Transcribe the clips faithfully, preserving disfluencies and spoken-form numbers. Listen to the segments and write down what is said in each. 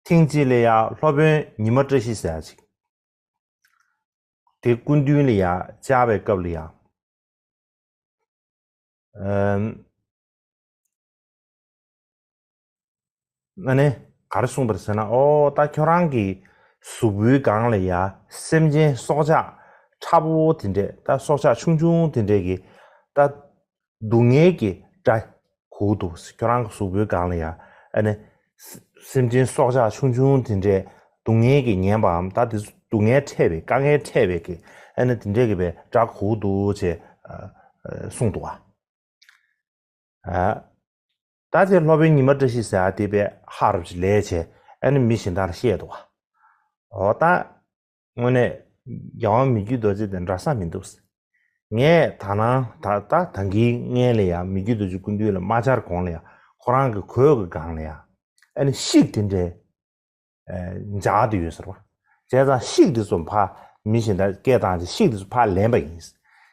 ཐེངས་གཅིག་ལ་ཡ་སློབ་དཔོན་ཉི་མ་བཀྲ་ཤིས་ཟེར་ཡ་ཅིག་དེ་སྐུ་མདུན་ལ་ཡ་བཅར་བའི་སྐབས་ལ་ཡ། ཨ་ནི་ག་རེ་གསུངས་པ་རེད་ཟེར་ན། ཨོ་ད་ཁྱོད་རང་གི་གཟུགས་པོའི་སྒང་ལ་ཡ་སེམས་ཅན་སྲོག་ཆགས་ཕྲ་བོ་དེ་འདྲས། ད་སྲོག་ཆགས་ཆུང་ཆུང་དེ་འདྲས་ཀྱི་ད་སྡུག་བསྔལ་གྱི་སྒྲ་གོ་གི་འདུག་ཁྱོད་རང་གི་གཟུགས་པོའི་སྒང་ལ་ཡ་ཨ་ནི་སེམས་ཅན་སྲོག་ཆགས་ཆུང་ཆུང་དེ་འདྲས་སྡུག་བསྔལ་གྱིས་ཉེན་པའམ་ད་དེ་ཚོ་སྡུག་བསྔལ་འཕྲད་པའི་དཀའ་ངལ་འཕྲད་པའི་གི་ཨ་ནི་དེ་འདྲས་ཀྱི་བའི་སྒྲ་གོ་གི་འདུག་ཅེས་གསུངས་འདུག་བ། ཨ། ད་དེ་སློབ་དཔོན་ཉི་མ་བཀྲ་ཤིས་ཟེར་ཡ་དེ་བས་ཧ་རབ་ཅིག་ལས་བྱས་ཨ་ནི་མི་གཞན་དག་ལ་བཤད་འདུག་བ། འོ་ད་དངོས་གནས་རྒྱལ་དབང་མི་བསྐྱོད་རྡོ་རྗེ་དེ་འདྲ་ས་མི་འདུག་ངས་ད་ནང་ད་ད་ད་གིན་སྔས་ལ་ཡ་མི་བསྐྱོད་རྡོ་རྗེ་སྐུ་མདུན་ལ་མ་བཅར་གོང་ལ་ཡ་ཁོ་རང་གི་གོས་ཀྱི་སྒང་ལ་ཡ་ཨ་ནི་ཤིག་དེ་འདྲའི། འཇགས་ཏེ་ཡོད་ཟེར་བ། བྱས་ཙང་ཤིག་དེ་ཚོ་ཕར་མི་གཞན་དག་སྐད་བཏང་རྗེས་ཤིག་དེ་ཚོ་ཕར་ལེན་པ་ཡིན།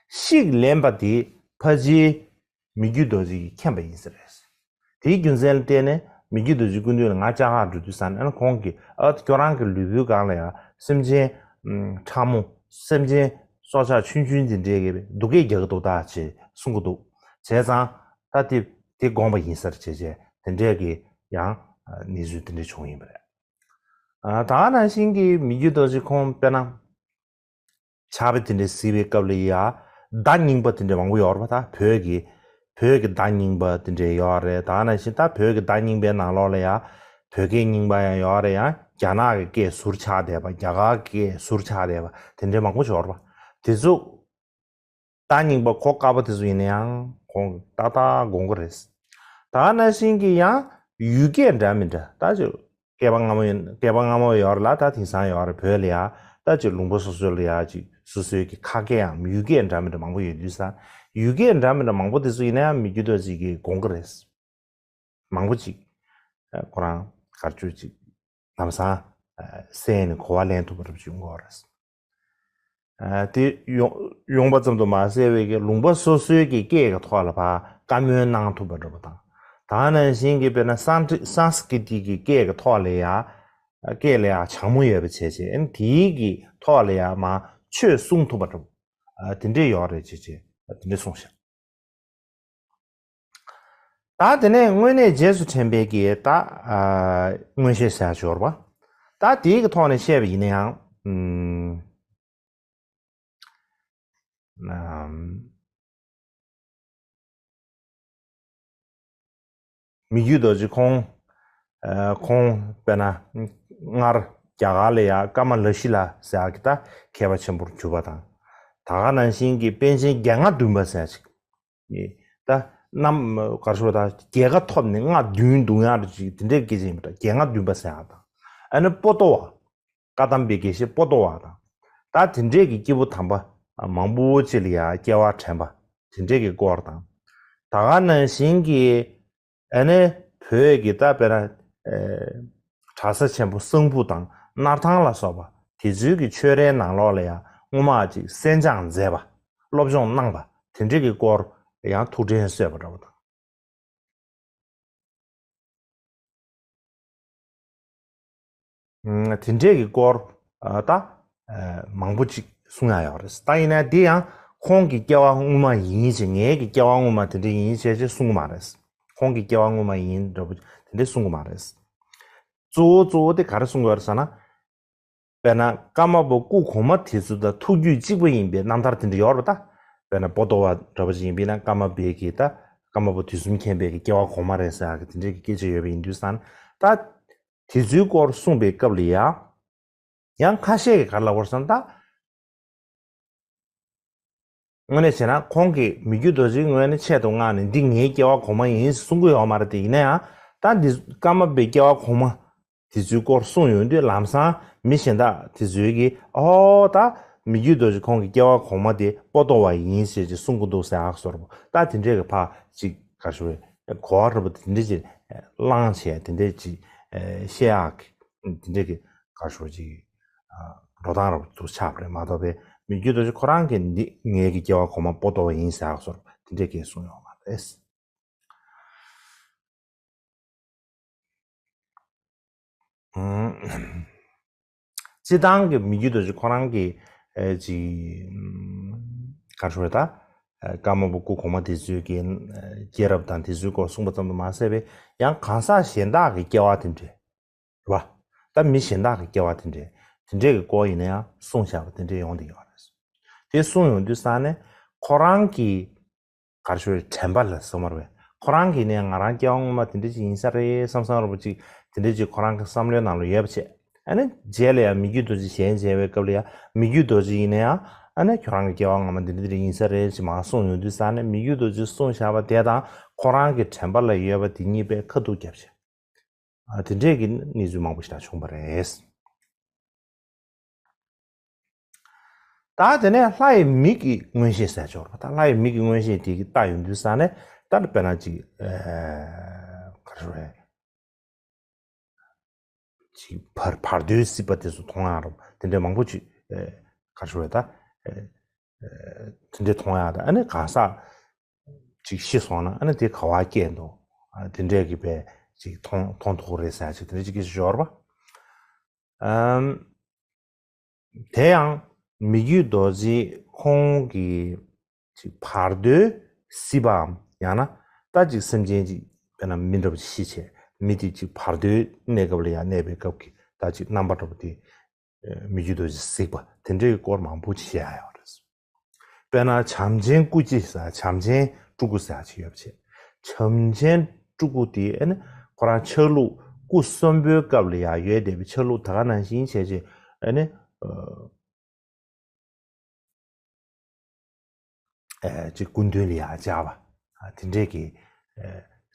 ཤིག་ལེན་པ་དེ་ཕལ་ཆེར་མི་བསྐྱོད་རྡོ་རྗེ་གིས་མཁྱེན་པ་ཡིན་ཟེར། དེའི་རྒྱུ་མཚན་ལ་བརྟེན་ནས་མི་བསྐྱོད་རྡོ་རྗེ་སྐུ་མདུན་ལ་ང་བཅར་ག་འགྲོ་དུས་ཙང་ཨ་ནི་ཁོང་གིས་ཨ་ཁྱོད་རང་གི་ལུས་པོའི་སྒང་ལ་ཡང་སེམས་ཅན་ཕྲ་མོ་སེམས་ཅན་སྲོག་ཆགས་ཆུང་ཆུང་དེ་འདྲའི་གི་སྡུག་སྐད་རྒྱག་གི་འདུག་ད་ཅེས་གསུང་གི་འདུག་བྱས་ཙང་ད་དེ་དེ་དགོངས་པ་ཡིན་ཟེར་བྱས་བྱས་དེ་འདྲའི་གི་ཡང་གནས་ཚུལ་དེ་འདྲ་བྱུང་ཡིན་པ་རེད། ད་ག་ནང་བཞིན་གྱི་མི་བསྐྱོད་རྡོ་རྗེ་ཁོང་དཔེར་ན། ཕྱག་དཔེ་དེ་འདྲ་གཟིགས་པའི་སྐབས་ལ་ཡ། བརྡ་རྙིང་པ་དེ་འདྲ་མང་པོ་ཡོད་རེད་པ། ད་བོད་ཀྱི་བོད་ཀྱི་བརྡ་རྙིང་པ་དེ་འདྲ་ཡོད་རེད། ད་ག་ནང་བཞིན་ད་བོད་ཀྱི་བརྡ་རྙིང་པའི་ནང་ལོགས་ལ་ཡ། བོད་སྐད་རྙིང་པ་ཡང་ཡོད་རེད། ཡང་རྒྱ་ནག་གི་སྐད་ཟུར་ཆགས་བསྡད་པ། རྒྱ་གར་གྱི་སྐད་ཟུར་ཆགས་བསྡད་པ་དེ་འདྲ་མང་པོ་ཡོད་རེད་པ། དེ་ཚོ། རྟ་རྙིང་པ་གོ་དཀའ་པོ་དེ་ཚོ་ཡིན་ན་ཡང་ཁོང་ཏག་ཏག་དགོངས་ཀྱི་རེད། ད་ག་ནང་བཞིན་གྱི་ཡང་ཡུལ་སྐད་འདྲ་མི་འདྲ། ད་ཅིག་སྐད་པ་སྔ་མོ་ཡིན། སྐད་པ་སྔ་མོ་ཡོད་རེད་ལ། ད་དེང་སང་ཡོད་རེད། བོད་ལ་ཡ་ད་ཅིག་ལུང་པ་སོ་སོ་ལ་ཡ་ཅིག་སོ་སོའི་གི་ཁ་སྐད་ཡང་ཡུལ་སྐད་འདྲ་མི་འདྲ་མང་པོ་ཡོད་དུས་ཙང་། ཡུལ་སྐད་འདྲ་མི་འདྲ་མང་པོ་དེ་ཚོ་ཡིན་ན་ཡང་མི་བསྐྱོད་རྡོ་རྗེ་གིས་དགོངས་ཀྱི་རེད། མང་པོ་ཅིག་ཁོ་རང་ག་རེ་ཅིག་ལམ་སང་གསན་ནས་གོ་བ་ལེན་ཐུབ་པ་འདྲ་པོ་ཅིག་ཡོང་གི་ཡོད་རེད། དེ་ཡོང་ཡོང་པ་ཙམ་དུ་མ་ཟད་པའི་གི་ལུང་པ་སོ་སོའི་གི་སྐད་ཀྱི་ཐོག་ལ་ཕར་བཀའ་མོལ་གནང་ཐུབ་པ་འདྲ་པོ་དང་། ད་ག་ནང་བཞིན་གྱི་དཔེར་ན་སཾ་སྐྲི་སཾ་སྐྲི་ཏི་གི་སྐད་ཀྱི་ཐོག་ལ་ཡ། སྐད་ལ་ཡ་སྦྱང་མུས་ཡོད་པ་བྱས་བྱས་ཨ་ནི་དེའི་གི་ཐོག་ལ་ཡ་མར་ཆོས་གསུང་ཐུབ་པ་འདྲ་པོ། དེ་འདྲས་ཡོད་རེད་བྱས་བྱས་དེ་འདྲས་གསུངས་ཤག་ད་དེ་ནས་དངོས་གནས་རྗེས་སུ་དྲན་པའི་གི་ད་ཨ་མངོན་ཤེས་ཟེར་ཡ་ཅིག་ཡོད་རེད་པ། ད་དེའི་གི་ཐོག་ནས་བཤད་པ་ཡིན་ན་ཡང་ཨམ་ཨམ་མི་བསྐྱོད་རྡོ་རྗེ་ཁོང་། ཨ་ཁོང་དཔེར་ན་སྔར་རྒྱ་གར་ལ་ཡ་ཀ་མ་ལ་ཤི་ལ་ཟེར་ཡ་གི་ད་མཁས་པ་ཆེན་པོར་གྱུར་པ་དང་། ད་ག་ནང་བཞིན་གྱི་པཎ་ཆེན་བརྒྱད་ལྔ་བདུན་པ་ཟེར་ཡ་ཅིག་ད་རྣམ་ག་རེ་ཞུ་བ་ད་རྒྱལ་ཁ་ཐོབ་ནས་ལྔ་བདུན་འདུག་ཡག་རེ་ཅིག་དེ་འདྲའི་སྐད་ཆ་ཡིན་པ་འདྲ། བརྒྱད་ལྔ་བདུན་པ་ཟེར་ཡག་དང་། ཨ་ནི་པོ་ཏོ་བ། བཀའ་གདམས་པའི་དགེ་བཤེས་པོ་ཏོ་བ་དང་། ད་དེ་འདྲའི་གི་སྐྱེས་བུ་དམ་པ་མང་པོ་ཅིག་ལ་ཡང་སྐྱེ་བ་དྲན་པ་དེ་འདྲའི་གི་སྐོར་དང་། ད་ག་ནང་བཞིན་གྱི་ཨ་ནི་བོད་ཀྱི་ད་དཔེར་ན་ཨེ་གྲྭ་ས་ཆེན་པོ་གསང་ཕུ་དང་སྣར་ཐང་ལ་སོགས་པ་དེ་ཚོའི་གི་ཆོས་རའི་ནང་ལོགས་ལ་ཡང་སྔོན་མ་ཅིག་གསན་སྦྱངས་མཛད་པ་སློབ་སྦྱོང་གནང་པ་དེ་འདྲའི་གི་སྐོར་ཡང་ཐུགས་དྲན་གསོས་པ་འདྲ་པོ་དང་། དེ་འདྲས་ཀྱི་སྐོར་ད་མང་པོ་ཅིག་གསུང་ཡག་ཡོད་རེད། ད་ཡིན་ན་དེ་ཡང་ཁོང་གི་སྐྱེ་བ་སྔོན་མ་ཡིན་ཞེས་ངའི་གི་སྐྱེ་བ་སྔོན་མ་དེ་འདྲ་ཡིན་ཞེས་ཅེས་གསུང་གི་མ་རེད། ཁོང་གི་སྐྱེ་བ་སྔོན་མ་ཡིན་འདྲ་པོ་དེ་འདྲས་གསུང་གི་མ་རེད། གཙོ་བོ་གཙོ་བོ་དེ་ག་རེ་གསུང་གི་ཡོད་རེད་ཟེར་ན། དཔེར་ན་ཀརྨ་པ་སྐུ་གོང་མ་དེ་ཚོ་དང་ཐུགས་རྒྱུད་གཅིག་པ་ཡིན་པའི་རྣམ་ཐར་དེ་འདྲ་ཡོད་རེད་པ། ད་དཔེར་ན་པོ་ཏོ་བ་འདྲ་པོ་ཅིག་ཡིན་པས་ན་ཀརྨ་པའི་གི་ད་ཀརྨ་པ་དུས་གསུམ་མཁྱེན་པའི་གི་སྐྱེ་བ་གོང་མ་རེད་ཟེར་གི་དེ་འདྲའི་གི་སྐད་ཆ་ཡོད་པ་ཡིན་དུས་ཙང་ད་དེ་ཚོའི་སྐོར་གསུངས་པའི་སྐབས་ལ་ཡང་ཡང་ཁ་ཤས་ཀྱིས་ག་རེ་ལབ་པ་རེད་ཟེར་ན་ད། དངོས་གནས་བྱས་ན་ཁོང་གིས་མི་བསྐྱོད་རྡོ་རྗེའི་ངོས་ནས་ཆེད་དུ་མངགས་ནས་འདི་ངའི་སྐྱེ་བ་གོང་མ་ཡིན་གསུང་གི་ཡོད་མ་རེད་དེ། ཡིན་ན་ཡང་ད་འདི་ཀརྨ་པའི་སྐྱེ་བ་གོང་མ་དེ་ཚོའི་སྐོར་གསུངས་ཡོང་དུས་ལམ་སང་མི་གཞན་དག་དེ་ཚོའི་གིས་ཨོ་ད་མི་བསྐྱོད་རྡོ་རྗེ་ཁོང་གི་སྐྱེ་བ་གོང་མ་དེ་པོ་ཏོ་བ་ཡིན་ཞེས་ཀྱི་གསུང་གི་འདུག་ཟེར་ཨ་ཟེར་བ་ད་དེ་འདྲས་ཀྱི་ཕ་ཅིག་ག་ཞུ་བའི་གོ་བ་རུ་པ་དེ་འདྲས་ཅིག་བླངས་བྱས་དེ་འདྲས་ཅིག་བཤད་ཨ་གི་དེ་འདྲས་ཀྱི་ག་ཞུ་ཅིག་འགྲོ་སྟངས་རབ་ཏུ་ཆགས་པ་རེད་མ་གཏོགས་པའི་མི་བསྐྱོད་རྡོ་རྗེ་ཁོ་རང་གིས་འདི་ངའི་གི་སྐྱེ་བ་གོང་མ་པོ་ཏོ་བ་ཡིན་ཟེར་བ་སོགས་དེ་འདྲའི་སྐད་གསུངས་ཡོད་མ་རེད། སྤྱིར་བཏང་གི་མི་བསྐྱོད་རྡོ་རྗེ་ཁོ་རང་གི་ཅིག་ག་རེ་ཞུ་དགོས་རེད་ད། ཀརྨ་པ་སྐུ་གོང་མ་དེ་ཚོའི་གི་སྐྱེས་རབས་དང་དེ་ཚོའི་སྐོར་གསུངས་པ་ཙམ་དུ་མ་ཟད་པའི་ཡང་གང་ཟག་གཞན་དག་གི་སྐྱེ་བ་དེ་འདྲས། རེད་བ། ད་མི་གཞན་དག་གི་སྐྱེ་བ་དེ་འདྲས་དེ་འདྲས་ཀྱི་སྐོར་ཡིན་ན་ཡང་གསུངས་བཞག་པ་དེ་འདྲས་ཡོང་བསྡད་ཡོད་རེད། དེ་གསུངས་ཡོང་དུས་ས་ནས་ཁོ་རང་གི་ག་རེ་ཞུ་རེད། དྲན་པ་ལ་སོ་མར་བས་ཁོ་རང་གིས་ནས་ང་རང་སྐྱེ་བ་སྔོན་མ་དེ་འདྲ་ཅིག་ཡིན་ས་རེད་བསམ་བསམ་རེད་པ་ཅིག་དེ་འདྲ་ཅིག་ཁོ་རང་གི་བསམ་བློའི་ནང་ལ་ཡོད་པ་བྱས། ཨ་ནི་རྗེས་ལ་ཡང་མི་བསྐྱོད་རྡོ་རྗེ་གཞན་མཇལ་བའི་སྐབས་ལ་ཡང་མི་བསྐྱོད་རྡོ་རྗེ་ཡིན་ན་ཡང་ཨ་ནི་ཁྱོད་རང་གི་སྐྱེ་བ་སྔ་མ་འདི་འདྲ་འདི་འདྲ་ཡིན་ས་རེད་ཅེས་མར་གསུངས་ཡོང་དུས་ས་ནས་མི་བསྐྱོད་རྡོ་རྗེས་གསུངས་བཞག་པ་དེ་དང་ཁོ་རང་གི་དྲན་པ་ལ་ཡོད་པ་དེ་གཉིས་པས་ཁ་ཐུག་བརྒྱབ་བྱས། ཨ་དེ་འདྲས་ཀྱི་གནས་ཚུལ་མང་པོ་ཞིག་ད་བྱུང་བ་རེད། ད་དེ་ནས་ལྷ་ཡི་མིག་གི་མངོན་ཤེས་ཟེར་ཆོག་རེད་པ། ད་ལྷ་ཡི་མིག་གི་མངོན་ཤེས་དེ་གི་ལྟ་ཡོང་དུས་ས་ནས་ད་དཔེར་ན་ཅིག་ཨ་ག་རེ་ཞུ་རེད། ཅིག་བར་བར་དོའི་སྲིད་པ་དེ་ཚོ་མཐོང་ཡག་རེད་པ། དེ་འདྲས་མང་པོ་ཅིག་ཨ་ག་རེ་ཞུ་རེད་ད། ཨ་དེ་འདྲས་མཐོང་ཡག་ད་ཨ་ནི་གང་ཟག་ཅིག་ཤི་སོང་ན་ཨ་ནི་དེ་ག་བ་སྐྱེས་འདུག་ཨ་དེ་འདྲས་ཀྱི་བས་ཅིག་མཐོང་མཐོང་ཐུབ་ཀྱི་རེད་ཟེར་ཡག་ཅིག་དེ་འདྲས་ཅིག་སྐད་ཆ་ཤོད་རེད་པ། ཨམ། དེ་ཡང་མི་བསྐྱོད་རྡོ་རྗེ་ཁོང་གི་ཅིག་བར་དོའི་སྲིད་པའམ་ཡང་ན་ད་ཅིག་སེམས་ཅན་ཅིག་དཔེར་ན་མི་འདྲ་བ་ཅིག་ཤི་བྱས་མི་དེ་ཅིག་བར་དོའི་གནས་སྐབས་ལ་ཡང་གནས་པའི་སྐབས་ཀྱི་ད་ཅིག་རྣམ་པ་འདྲ་པོ་དེ་མི་བསྐྱོད་རྡོ་རྗེས་གཟིགས་པ་དེ་འདྲའི་སྐོར་མང་པོ་ཅིག་བཤད་ཡག་ཡོད་རེད། དཔེར་ན་བྱམས་ཆེན་སྐུ་ཅི་ཟེར་བྱམས་ཆེན་སྤྲུལ་སྐུ་ཟེར་ཅིག་ཡོད་པ་བྱས། བྱམས་ཆེན་སྤྲུལ་སྐུ་དེ་ཨ་ནི་ཁོ་རང་ཆ་ལུགས་སྐུ་གསོན་པོའི་སྐབས་ལ་ཡང་ཡོད་བསྡད་པའི་ཆ་ལུགས་ད་ག་ནང་བཞིན་བྱས་བྱས་ཨ་ནི་ཨ་ཅིག་སྐུ་མདུན་ལ་ཡང་བཅར་བ་དེ་འདྲས་ཀྱི་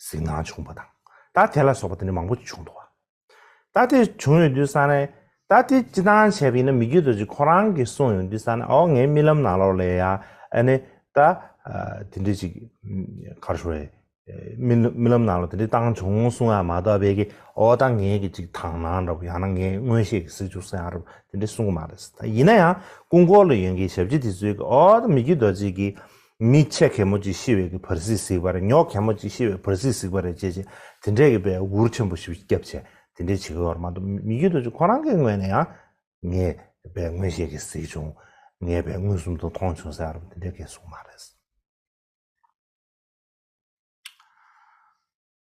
གཟིགས་སྣང་བྱུང་བ་དང་ད་དེ་ལ་སོགས་པ་དེ་འདྲ་མང་པོ་ཅིག་བྱུང་འདུག་བ། ད་དེ་བྱུང་ཡོང་དུས་ས་ནས་ད་དེ་སྤྱིར་བཏང་བྱས་པ་ཡིན་ན་མི་བསྐྱོད་རྡོ་རྗེ་ཁོ་རང་གིས་གསུངས་ཡོང་དུས་ས་ནས་ཨོ་ངའི་རྨི་ལམ་ནང་ལོགས་ལ་ཡ་ཨ་ནི་ད་དེ་འདྲ་ཅིག་ག་རེ་ཞུ་རེད། རྨི་རྨི་ལམ་ནང་ལ་དེ་འདྲ་བཏང་བྱུང་གསུང་ཡ་མ་གཏོགས་པའི་གི་ཨོ་ད་ངའི་གི་ཅིག་དག་སྣང་འདྲ་པོ་ཡང་ན་ངའི་མངོན་ཤེས་ཀྱི་གཟིགས་བྱུང་ཟེར་ཡ་འདྲ་པོ་དེ་འདྲ་གསུང་གི་མ་རེད། ད་ཡིན་ན་ཡང་སྐུ་འཁོར་ལ་ཡོད་མཁན་ཞབས་ཕྱི་དེ་ཚོས་གི་ཨོ་ད་མི་བསྐྱོད་རྡོ་རྗེ་གིས། མི་ཆེ་གེ་མོ་ཅིག་ཤི་བའི་གི་བར་སྲིད་གཟིགས་པ་རེད། ཉོ་གེ་མོ་ཅིག་ཤི་བའི་བར་སྲིད་གཟིགས་པ་རེད་ཅེས་བྱས་དེ་འདྲས་ཀྱི་པའི་འུར་ཆེན་པོ་ཞིག་བརྒྱབ་བྱས་དེ་འདྲས་བྱེད་ཀྱི་ཡོད་རེད་མ་གཏོགས་མི་བསྐྱོད་རྡོ་རྗེ་ཁོ་རང་གི་ངོས་ནས་ཡང་ངས་པའི་མངོན་ཤེས་ཀྱིས་གཟིགས་བྱུང་། ངས་པའི་མངོན་སུམ་དུ་མཐོང་བྱུང་ཟེར་བ་དེ་འདྲས་གས་གསུངས་མ་རེད།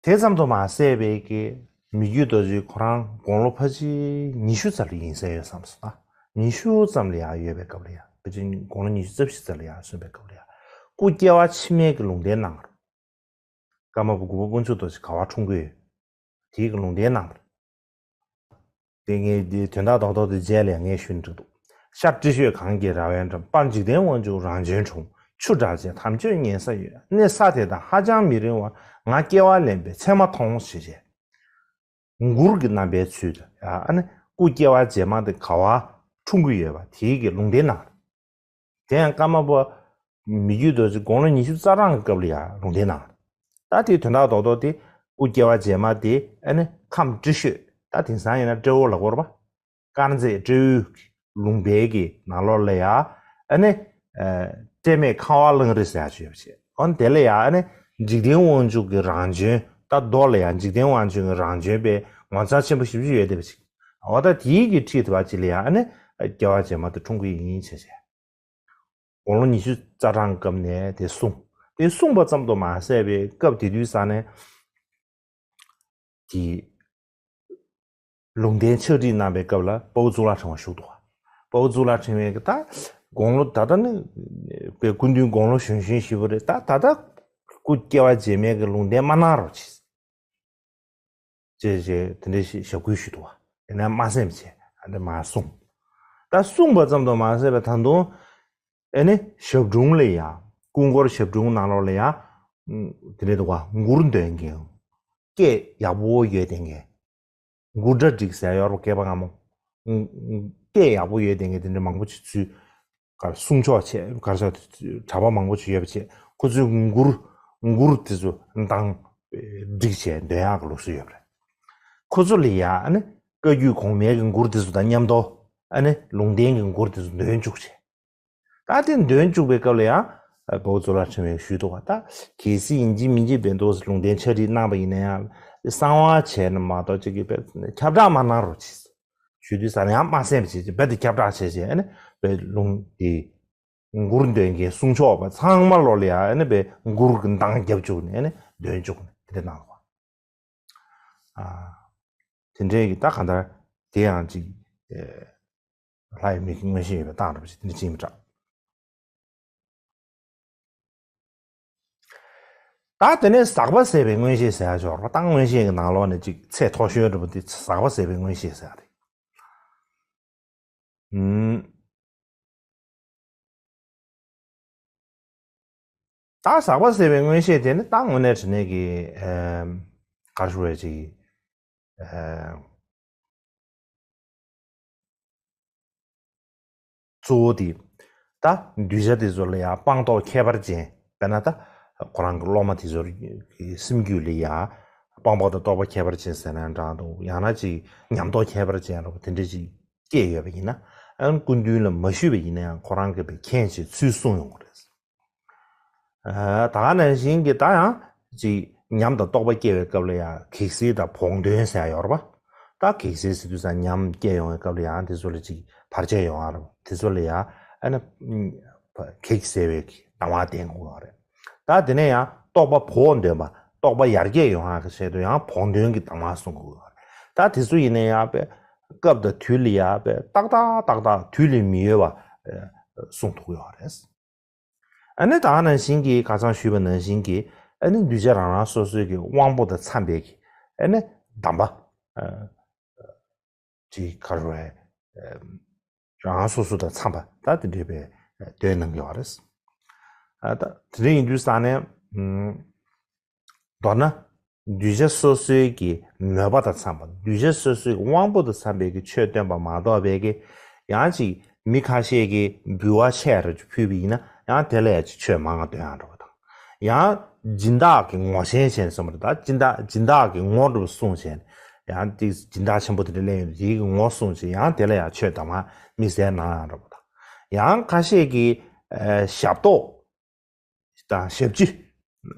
དེ་ཙམ་དུ་མ་ཟད་པའི་གི་མི་བསྐྱོད་རྡོ་རྗེ་ཁོ་རང་དགུང་ལོ་ཕལ་ཆེར་ཉི་ཤུ་ཙམ་ལ་ཡིན་ས་ཡོད་བསམ་སོང་ད། ཉི་ཤུ་ཙམ་ལ་ཡང་ཡོད་པའི་སྐབས་ལ་ཡང་ཕལ་ཆེར་དགུང་ལོ་ཉི་ཤུ་རྩ་བཞི་ཙམ་ལ་ཡང་སོན་པའི་སྐབས་ལ་ཡང་སྐུ་སྐྱེ་བ་ཕྱི་མའི་གི་ལུང་བསྟན་གནང་བ་རེད། ཀརྨ་པ་དགུ་པ་དཀོན་མཆོག་རྡོ་རྗེ་ག་བ་འཁྲུངས་ཀྱི་ཡོད། དེའི་གི་ལུང་བསྟན་གནང་བ་རེད། དེ་ངས་འདི་དོན་དག་རྡོག་རྡོག་དེ་རྗེས་ལ་ངས་ཞུ་ནས་འགྲིག་འདུག་ཤར་ཏྲི་ཤོད་གངས་ཀྱི་ར་བས་འགྲམ། བར་འཇིག་རྟེན་དབང་ཕྱུག་རང་བྱོན་འཁྲུངས། ཆུ་དྲག་ཅན་དམ་ཆོས་ཉན་ས་ཡོད། གནས་ས་དེ་དག་ཧ་ཅང་མི་རིང་བར། ང་སྐྱེ་བ་ལེན་པའི་མཚན་མ་མཐོང་ཞེས་བྱས། མགུར་གྱི་རྣམ་པའི་ཚུལ་དུ་ཨ་ནི་སྐུ་སྐྱེ་བ་རྗེས་མ་དེ་ག་བ་འཁྲུངས་ཀྱི་ཡོད་པ་དེའི་གི་ལུང་བསྟན་གནང་། དེ་ཡང་ཀརྨ་པ་མི་བསྐྱོད་རྡོ་རྗེ་དགུང་ལོ་ཉི་ཤུ་རྩ་གྲངས་ཀྱི་སྐབས་ལ་ཡང་ལུང་བསྟན་གནང་། ད་དེའི་དོན་དག་རྡོག་རྡོག་དེ་སྐུ་སྐྱེ་བ་རྗེས་མ་དེ་ཨ་ནི་ཁམས་ཏྲི་ཤོད་ད་དེང་སང་ཡིན་ན་ཏྲེ་ཧོར་ལ་གོ་རེད་པ། དཀར་མཛེས་སྤྲེའུ་ལུང་པའི་གི་ནང་ལོགས་ལ་ཡ་ཨ་ནི་སྤྲེལ་མེད་ཁ་བ་གླང་རི་ཟེར་ཡ་ཅིག་ཡོད་པ་བྱས། འོ་དེ་ལ་ཡ་ཨ་ནི་འཇིག་རྟེན་དབང་ཕྱུག་གི་རང་བྱོན་ད་མདོ་ལ་ཡ་འཇིག་རྟེན་དབང་ཕྱུག་གི་རང་བྱོན་པའི་ངོ་མཚར་ཆེན་པོ་ཞེ་པོ་ཅིག་ཡོད་བསྡད་པ་ཅིག་འོ་ད་དེའི་གི་འཁྲིས་དེ་བ་ཅིག་ལ་ཡ་ཨ་ནི་སྐྱེ་བ་རྗེས་མ་དེ་འཁྲུངས་ཀྱི་ཡིན་བྱས་བྱས། དགུང་ལོ་ཉི་ཤུ་རྩ་གྲངས་སྐབས་ནས་དེ་གསུངས། དེ་གསུངས་པ་ཙམ་དུ་མ་ཟད་པའི་སྐབས་དེ་དུས་ས་ནས་དེ་ལུང་བསྟན་ཕྱག་བྲིས་གནང་བའི་སྐབས་ལ་དཔའ་བོ་གཙུག་ལག་ཕྲེང་བ་བཞུགས་འདུག་དཔའ་བོ་གཙུག་ལག་ཕྲེང་བའི་ད་དགུང་ལོ་ད་ལྟ་ནི་པའི་སྐུ་མདུན་དགུང་ལོ་གཞོན་གཞོན་ཞིག་པ་རེད། ད་ད་ལྟ་སྐུ་སྐྱེ་བ་རྗེས་མའི་གི་ལུང་བསྟན་མ་གནང་རོགས་གྱིས། ཅེས་ཅེས་དེ་འདྲའི་ཞིག་ཞབས་སྐུལ་ཞུས་འདུག་བ། དེ་ནས་མ་སེམས་བྱས་ཨ་འདྲ་མ་གསུངས། ད་གསུངས་པ་ཙམ་དུ་མ་ཟད་པའི་ད་དུང་ཨེ་ནི་ཞབས་དྲུང་ལ་ཡ་སྐུ་འཁོར་ཞབས་དྲུང་ནང་ལོགས་ལ་ཡ་དེ་འདྲའི་འདུག་བ། མགུར་འདོན་མཁན་སྐད་ཡག་པོ་ཡོད་དེ་མཁན་མགུར་སྒྲ་སྒྲིག་ཟེར་ཡོད་རེད་པ་སྐད་པ་སྔ་མོ། སྐད་ཡག་པོ་ཡོད་དེ་མཁན་དེ་འདྲ་མང་པོ་ཅིག་ཚུལ། གར་གསུང་ཆོག་བྱས་གར་ས་གྲྭ་པ་མང་པོ་ཅིག་ཡོད་པ་བྱས་ཁོ་ཚོའི་མགུར་མགུར་དེ་ཚོ་འདང་བསྒྲིགས་བྱས་འདོན་ཡག་གི་ལུགས་སྲོལ་ཡོད་པ་རེད། ཁོ་ཚོ་ལ་ཡ་ཨ་ནི་བཀའ་བརྒྱུད་གོང་མའི་གི་མགུར་དེ་ཚོ་དང་མཉམ་དུ་ཨ་ནི་ལུང་བསྟན་གྱི་མགུར་དེ་ཚོ་འདོན་བཅུག་བྱས། ད་དེ་འདོན་བཅུག་པའི་སྐབས་ལ་ཡང་དཔའ་བོ་གཙུག་ལག་ཕྲེང་བས་ཞུས་འདུག་བ། ད་གལ་སྲིད་ཡིན་གཅིག་མིན་གཅིག་བོད་ཐོག་ལུང་བསྟན་ཕྱག་བྲིས་གནང་པ་ཡིན་ན་ཡང་ གསང་བ་བྱས་ན་མ་གཏོགས་ཅིག་གིས་དཔེ་ཁྱབ་བསྒྲགས་མ་གནང་རོགས་གྱིས། ཞུ་དུས་ས་ནས་ཡང་མ་གསན་པ་བྱས་རྦད་དེ་ཁྱབ་བསྒྲགས་བྱས་བྱས་ཨ་ནི་དཔེ་ལུང་དེ། མགུར་འདོན་མཁན་གསུང་ཆོག་པ་ཚང་མ་ལོ་ལ་ཡ་ཨ་ནི་དཔེ་མགུར་གྱི་འདང་རྒྱབ་བཅུག་ནས་ཨ་ནི་འདོན་བཅུག་ནས་དེ་འདྲ་གནང་བ། ཨ། དེ་འདྲའི་གི་ད་གང་ལྟར་དེ་ཡང་ཅིག་ཨེ། ལྷ་ཡི་མིག་གི་མངོན་ཤེས་ཡོད་པའི་རྟགས་འདྲ་པོ་ཞིག་དེ་འདྲ་ཅིག་ཡིན་པ་འདྲ། ད་དེ་ནས་ཟག་པ་ཟད་པའི་མངོན་ཤེས་ཟེར་ཡ་ཅིག་ཡོད་རེད་པ། ད་མངོན་ཤེས་ཀྱི་ནང་ལོགས་ནས་ཅིག་ཚད་མཐོ་ཤོས་འདྲ་པོ་དེ་ཟག་པ་ཟད་པའི་མངོན་ཤེས་ཟེར་ཡ་རེད། ཨུམ། ད་ཟག་པ་ཟད་པའི་མངོན་ཤེས་དེ་ནི་ད་དངོས་གནས་དྲང་གནས་ཀྱི་ཨེམ། ག་རེ་ཞུ་དགོས་ཅིག་ཨེམ། གཙོ་བོ་དེ། ད་གདུལ་བྱ་དེ་ཚོ་ལ་ཡང་སྤངས་རྟོགས་ཁྱད་པར་ཅན། དཔེར་ན་ད་ཁོ་རང་གི་སློབ་མ་དེ་ཚོ་གི་སེམས་རྒྱུད་ལ་ཡང་སྤངས་པ་དང་རྟོགས་པ་ཁྱད་པར་ཅན་ཟེར་ན་འདྲ་འདུག་ཡང་ན་ཅིག་ཉམས་རྟོགས་ཁྱད་པར་ཅན་རེད་པ། དེ་འདྲ་ཅིག་སྐྱེས་ཡོད་པ་ཡིན་ན། ཨ་ནི་སྐུ་མདུན་ལ་མ་ཞུས་པ་ཡིན་ན་ཡང་ཁོ་རང་གིས་དཔེ་མཁྱེན་བྱས་ཚུལ་གསུངས་ཡོང་གི་རེད། ཨ། ད་ག་ནང་བཞིན་གྱི་ད་ཡང་ཅིག་ཉམས་དང་རྟོགས་པ་སྐྱེ་བའི་སྐབས་ལ་ཡང་གེགས་སེལ་དང་བོགས་འདོན་ཟེར་ཡ་ཡོད་རེད་པ། ད་གེགས་སེལ་ཟེར་དུས་ཙང་ཉམས་སྐྱེ་ཡོང་བའི་སྐབས་ལ་ཡང་དེ་ཚོ་ལ་ཅིག་བར་ཆད་ཡོང་ཡ་རེད་པ། དེ་ཚོ་ལ་ཡང་ཨ་ནི་གེགས་སེལ་བའི་གདམས་ངག་བསྟེན་དགོས་པ་རེད། ད་དེ་ནས་ཡང་རྟོགས་པ་བོགས་འདོན་པ། རྟོགས་པ་ཡར་རྒྱས་ཡོང་ཡ་གི་ཆེད་དུ་ཡང་བོགས་འདོན་གྱི་གདམས་ངག་གསུང་དགོས་པ་རེད། ད་དེ་ཚོ་ཡིན་ན་ཡང་དཔེ་སྐབས་དང་དུས་ལ་ཡང་དཔེ་ཏག་ཏག་ཏག་ཏག་དུས་ལས་མི་ཡོལ་བ་གསུང་ཐུབ་ཡོད་རེད། ཨ་ནི་ད་ག་ནང་བཞིན་གྱི་ཁ་སང་ཞུས་པ་ནང་བཞིན་གྱི་ཨ་ནི་གདུལ་བྱ་རང་རང་སོ་སོའི་གི་དབང་པོ་དང་འཚམ་པའི་གི་ཨ་ནི་གདམས་པ། ཨ། ཅིག་ག་རེ་ཟེར། རང་རང་སོ་སོ་དང་འཚམ་པ་ད་དེ་འདྲའི་དཔེ་འདོན་གནང་གི་ཡོད་རེད། ཨ། ད་དེ་འདྲ་ཡིན་དུས་ཙང་ནས། ཨ། མདོར་ན། གདུལ་བྱ་སོ་སོའི་གི་མོས་པ་དང་འཚམ་པ། གདུལ་བྱ་སོ་སོའི་གི་དབང་པོ་དང་འཚམ་པའི་གི་ཆོས་སྟོན་པ་མ་གཏོགས་པའི་གི་ཡང་ཅིག་མི་ཁ་ཤས་ཀྱིས་འབུལ་བ་ཆེ་རུ་ཕུལ་བ་ཡིན་ན་ཡང་དེ་ལ་ཡང་ཅིག་ཆོས་མང་བ་སྟོན་ཡང་འགྲོ་བ་དང་། ཡང་སྦྱིན་བདག་གི་ངོ་ཤེས་བྱས་ནས་གསུངས་པ་རེད། ད་སྦྱིན་བདག་སྦྱིན་བདག་གི་ངོ་འདྲ་པོ་གསུངས་བྱས་ནས་ཡང་དེ་སྦྱིན་བདག་ཆེན་པོ་དེ་འདྲ་སླེབས་ཡོང་དུས་དེའི་གི་ངོ་གསུངས་བྱས་ཡང་དེ་ལ་ཡང་ཆོས་གདམས་ངག་དམིགས་བསལ་གནང་ཡང་འགྲོ་བ་དང་། ཡང་ཁ་ཤས་ཀྱིས་ཨ་ཞབས་ཏོག་དང་ཞབས་ཕྱི།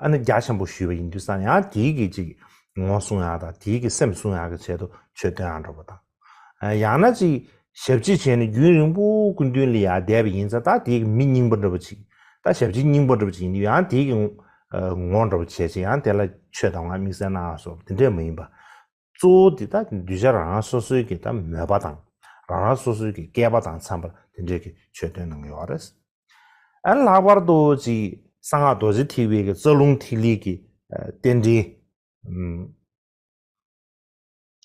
ཨ་ནི་རྒྱ་ཆེན་པོ་ཞུས་པ་ཡིན་དུས་ཙང་ཡང་དེའི་གི་ཅིག་ངོ་སྲུང་ཡག་དང་དེའི་གི་སེམས་སྲུང་ཡག་གི་ཆེད་དུ་ཆོས་སྟོན་ཡག་འགྲོ་བ་དང་། ཨ། ཡང་ན་ཅིག་ཞབས་ཕྱི་བྱས་ནས་རྒྱུན་རིང་པོ་སྐུ་མདུན་ལ་ཡར་བསྡད་པ་ཡིན་ཙང་ད་དེའི་གི་མི་རྙིང་པ་འདྲ་པོ་ཅིག་ད་ཞབས་ཕྱི་རྙིང་པ་འདྲ་པོ་ཅིག་ཡིན་དུས་ཡང་དེའི་གི་ཨ་ངོ་འདྲ་པོ་བྱས་བྱས་ཡང་དེ་ལ་ཆོས་གདམས་ངག་དམིགས་བསལ་གནང་ཡག་སོགས་དེ་འདྲས་མ་ཡིན་པ། གཙོ་བོ་དེ་ད་གདུལ་བྱ་རང་རང་སོ་སོའི་གི་ད་མོས་པ་དང་རང་རང་སོ་སོའི་གི་སྐལ་པ་དང་འཚམ་པར་དེ་འདྲའི་གི་ཆོས་སྟོན་གནང་གི་ཡོད་རེད། ཨ་ནི་ལྷག་པར་དུ་ཅིག་གསང་སྔགས་རྡོ་རྗེ་ཐེག་པའི་གི་རྩ་རླུང་ཐིག་ལེ་གི་ཨ་རྟེན་འབྲེལ། ཨུམ།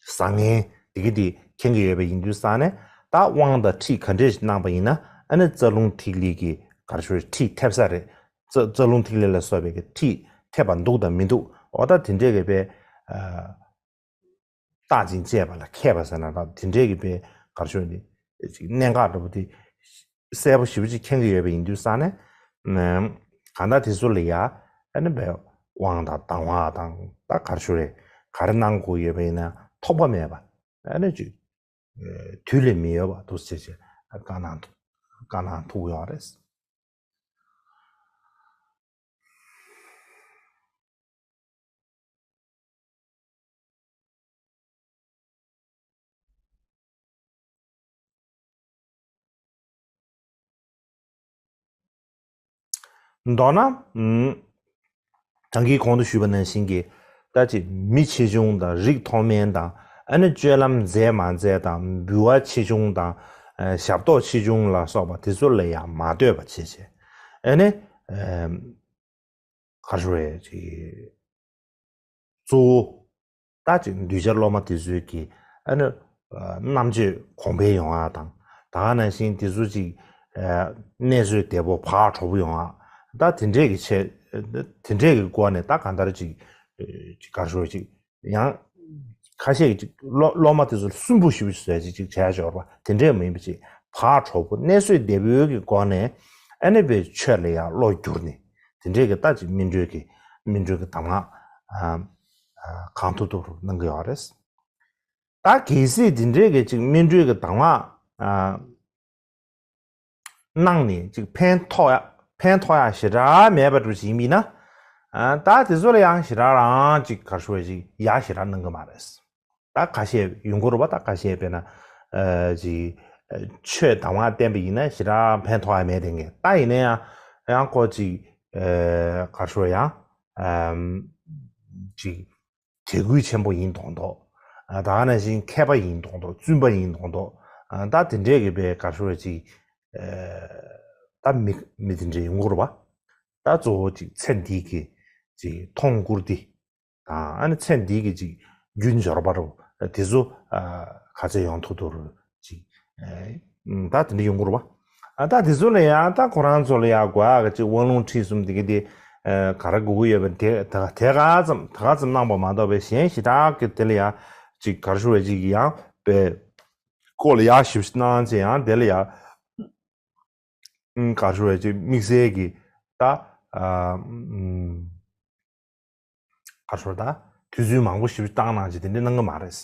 བཟང་ངན་དེ་གི་དེ་མཁྱེན་གི་ཡོད་པ་ཡིན་དུས་ཙང་ནས་ད་དབང་དང་ཁྲིད་ག་འདྲས་ཤིག་གནང་པ་ཡིན་ན་ཨ་ནི་རྩ་རླུང་ཐིག་ལེ་གི་ག་རེ་ཞུ་རེད། ཁྲིད་ཐེབས་ས་རེད། རྩ་རྩ་རླུང་ཐིག་ལེ་ལ་སོགས་པའི་གི་ཁྲིད་ཐེབས་པ་འདུག་དང་མི་འདུག་འོ་ད་དེ་འདྲས་གི་དཔེ་ཨ། རྟག་ཅིང་དཔྱད་པ་ལ་མཁས་པ་ཟེར་ན་ར་དེ་འདྲས་ཀྱི་དཔེ་ག་རེ་ཞུ་ནི་ཅིག་གནད་འགག་འདྲ་པོ་དེ་གསལ་པོ་ཞེ་པོ་ཅིག་མཁྱེན་གྱི་ཡོད་པ་ཡིན་དུས་ཙང་ནས། གང་ལྟར་དེ་ཚོ་ལ་ཡ་ཨ་ནི་དཔེ་དབང་དང་གདམས་ངག་དང་ད་ག་རེ་ཞུ་རེད། ག་རེ་གནང་དགོས་ཡོད་པ་ཡིན་ན་ཐོགས་པ་མེད་པ་ཨ་ནི་ཅིག་དུས་ལས་མི་ཡོལ་བ་འདུག་སེ་བྱས་བྱས་བཀའ་གནང་ཐུབ་བཀའ་གནང་ཐུབ་ཡོད་རེད། མདོར་ན། ཨུམ། གྲངས་ཀྱི་གོང་དུ་ཞུས་པ་ནང་བཞིན་གྱི། ད་ཅི་མི་ཆེ་ཆུང་དང་རིགས་མཐོ་དམན་དང་། ཨ་ནི་སྤྱོད་ལམ་མཛེས་མ་མཛེས་དང་འབུལ་བ་ཆེ་ཆུང་དང་། ཨ། ཞབས་ཏོག་ཆེ་ཆུང་ལ་སོགས་པ་དེ་ཚོ་ལ་ཡང་མ་ལྟོས་པ་བྱས་བྱས། ཨ་ནི། ཨ། ག་རེ་ཞུ་རེད་ཅིག་གཙོ་བོ། ད་ཅིག་གདུལ་བྱ་སློབ་མ་དེ་ཚོའི་གི་ཨ་ནི་རྣམ་དཔྱོད་གོང་འཕེལ་ཡོང་ཡ་དང་། ད་ག་ནང་བཞིན་དེ་ཚོ་ཅིག་གནས་ཚུལ་བདེ་པོ་བག་དྲོ་པོ་ཡོང་ཡ། ད་དེ་འདྲས་ཀྱི་ཆེད། དེ་འདྲས་ཀྱི་སྒོ་ནས་ད་གང་ལྟར་ཅིག་ཅིག་ག་རེ་ཞུ་རེད་ཅིག་ཡང་ཁ་ཤས་ཀྱིས་ཅིག་སློབ་སློབ་མ་དེ་ཚོ་སུན་པོ་ཞེ་པོ་ཞིག་བཟོས་ཅིག་ཅིག་བྱས་ཆོག་པ་དེ་འདྲས་མ་ཡིན་པ་ཅིག་བག་དྲོ་པོ་གནས་ཚུལ་བདེ་པོའི་གི་སྒོ་ནས་ཨ་ནི་དཔེ་ཆོས་ལ་ཡང་བློ་བསྒྱུར་ནས་དེ་འདྲས་ཀྱི་ད་ཅིག་སྨིན་གྲོལ་གྱི་སྨིན་གྲོལ་གྱི་གདམས་ངག་ཨ་ཨ་གང་ཐུབ་ཐུབ་གནང་གི་ཡོད་རེད། ད་གལ་སྲིད་དེ་འདྲས་ཀྱི་ཅིག་སྨིན་གྲོལ་གྱི་གདམས་ངག་ཨ། གནང་ནས་ཅིག་ཕན་ཐོགས་ཡ་ཕན་ཐོགས་ཡ་ཞེ་དྲག་མེད་པ་འདྲ་ཞིག་ཡིན་པ་ཡིན་ན། ཨ་ད་དེ་ཚོ་ལ་ཡང་ཞེ་དྲག་རང་ཅིག་ག་རེ་ཞུ་བ་ཅིག་ཡ་ཞེ་དྲག་གནང་གི་མ་རེད། ད་ཁ་ཤས་ཡོང་གི་རེད་པ། ད་ཁ་ཤས་དཔེར་ན་ཨ་ཅིག་ཨ་ཆོས་དང་བ་བསྟན་པ་ཡིན་ན་ཞེ་དྲག་ཕན་ཐོགས་ཡ་མེད་དེ་ངས། ད་ཡིན་ན་ཡང་ཡང་ཁོ་ཅིག་ཨ་ག་རེ་ཞུ་བ་ཡང་ཨམ་ཅིག་དད་གུས་ཆེན་པོ་ཡིན་མདོག་མདོག་ཨ་ད་ག་ནང་བཞིན་མཁས་པ་ཡིན་མདོག་མདོག་བཙུན་པ་ཡིན་མདོག་མདོག་ཨ་ད་དེ་འདྲས་ཀྱི་དཔེ་ག་རེ་ཞུ་བ་ཅིག་ཨ་ད་མི་མི་དེ་འདྲས་ཡོང་གི་རེད་པ། ད་གཙོ་བོ་ཅིག་ཚེ་འདི་གི་ཅིག་མཐོང་བཀུར་འདི་དང་ཨ་ནི་ཚེ་འདི་གི་ཅིག་རྒྱུ་འབྱོར་པ་རུ་དེ་ཚོ་ཨ་ག་ཚོད་ཡོང་ཐུབ་ཐུབ་རུ་ཅིག་ཨ་ད་དེ་འདྲས་ཡོང་གི་རེད་པ། ཨ་ད་དེ་ཚོ་ལ་ཡང་ད་ཁོ་རང་ཚོ་ལ་ཡང་དགོས་ཨ་ག་ཅིག་དབང་ལུང་ཁྲིད་གསུམ་དེ་གི་དེ་ཨ་ག་རེ་དགོས་ཀྱི་ཡོད་པ་དེ་ད་དེ་ག་ཙམ་ད་ག་ཙམ་གནང་པ་མ་གཏོགས་པའི་གཞན་ཞེ་དྲག་གི་དེ་ལ་ཡང་ཅིག་ག་རེ་ཞུ་བ་ཅིག་ཡང་པའི་སྐོར་ལ་ཡག་ཞིབ་གནང་ཚེ་ཡང་དེ་ལ་ཡང་ཨུམ་ག་རེ་ཞུ་བ་ཅིག་དམིགས་བསལ་གྱི་ད་ཨ་ཨུམ་ག་རེ་ཞུ་བ་ད་དུས་ཚོད་མང་པོ་ཞིབ་བཏང་གནང་ཅིག་དེ་འདྲ་གནང་གི་མ་རེད།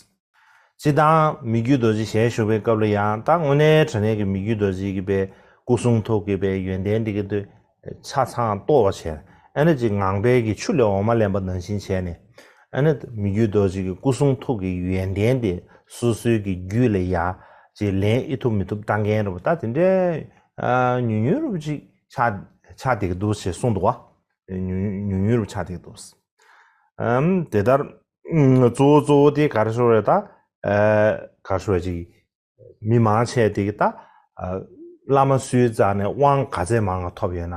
སྤྱིར་བཏང་མི་བསྐྱོད་རྡོ་རྗེ་ཞལ་བཞུགས་པའི་སྐབས་ལ་ཡང་ད་དངོས་གནས་དྲང་གནས་ཀྱི་མི་བསྐྱོད་རྡོ་རྗེ་གི་པའི་སྐུ་གསུང་ཐུགས་ཀྱི་པའི་ཡོན་ཏན་འདི་གི་དུས་ཆ་ཚང་རྟོགས་པ་བྱས། ཨ་ནི་ཅིག་ངང་པའི་གི་ཆུ་ལས་འོ་མ་ལེན་པ་ནང་བཞིན་བྱས་ནས། ཨ་ནི་མི་བསྐྱོད་རྡོ་རྗེ་གི་སྐུ་གསུང་ཐུགས་ཀྱི་ཡོན་ཏན་དེ་སོ་སོའི་གི་རྒྱུད་ལ་ཡ་ཅིག་ལེན་ཨེ་ཐུབ་མི་ཐུབ་བཏང་མཁན་རུ་ད་དེ་འདྲའི་ཨ་ཉུང་ཉུང་རུ་ཅིག་ཆགས་ཆགས་བསྡད་ཀྱི་འདུག་ཅེས་གསུངས་འདུག་བ། ཉུང་ཉུང་ཉུང་རུ་ཆགས་བསྡད་ཀྱི་འདུག་ཨམ་དེ་ལྟར་ཨམ་གཙོ་བོ་གཙོ་བོ་དེ་ག་རེ་ཞུ་རེད་ད། ཨ་ག་རེ་ཞུ་རེད་ཅིག་མི་མང་ཆེ་དེ་གི་ད་ཨ་བླ་མ་སུའི་རྩ་ནས་དབང་ག་ཚད་མང་ང་ཐོབ་ཡོད་ན།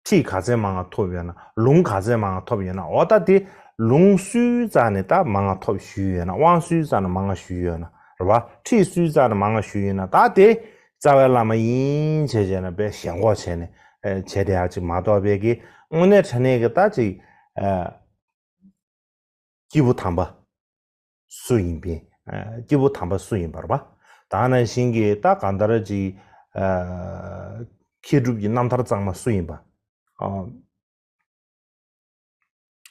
ཁྲིད་ག་ཚད་མང་ང་ཐོབ་ཡོད་ན། ལུང་ག་ཚད་མང་ང་ཐོབ་ཡོད་ན། འོ་ད་དེ་ལུང་སུའི་རྩ་ནས་ད་མང་ང་ཐོབ་ཞུས་ཡོད་ན། དབང་སུའི་རྩ་ནས་མང་ང་ཞུས་ཡོད་ན་རེད་བ། ཁྲིད་སུའི་རྩ་ནས་མང་ང་ཞུས་ཡོད་ན། ད་དེ་རྩ་བའི་བླ་མ་ཡིན་བྱས་བྱས་ན་དཔེ་ཞེན་ཁོག་བྱས་ནས་ཨ་བྱས་བསྡད་ཡག་ཅིག་མ་གཏོགས་པའི་གི་དངོས་གནས་དྲང་གནས་གི་ད་ཅིག་ཨ། སྐྱེས་བུ་དམ་པ་སུ་ཡིན་པས། ཨ་སྐྱེས་བུ་དམ་པ་སུ་ཡིན་པར་བ། ད་ནང་བཞིན་གྱི་ད་གང་ལྟར་ཅིག་ཨ་མཁས་གྲུབ་ཀྱི་རྣམ་ཐར་གཙང་མ་སུ་ཡིན་པ། ཨ་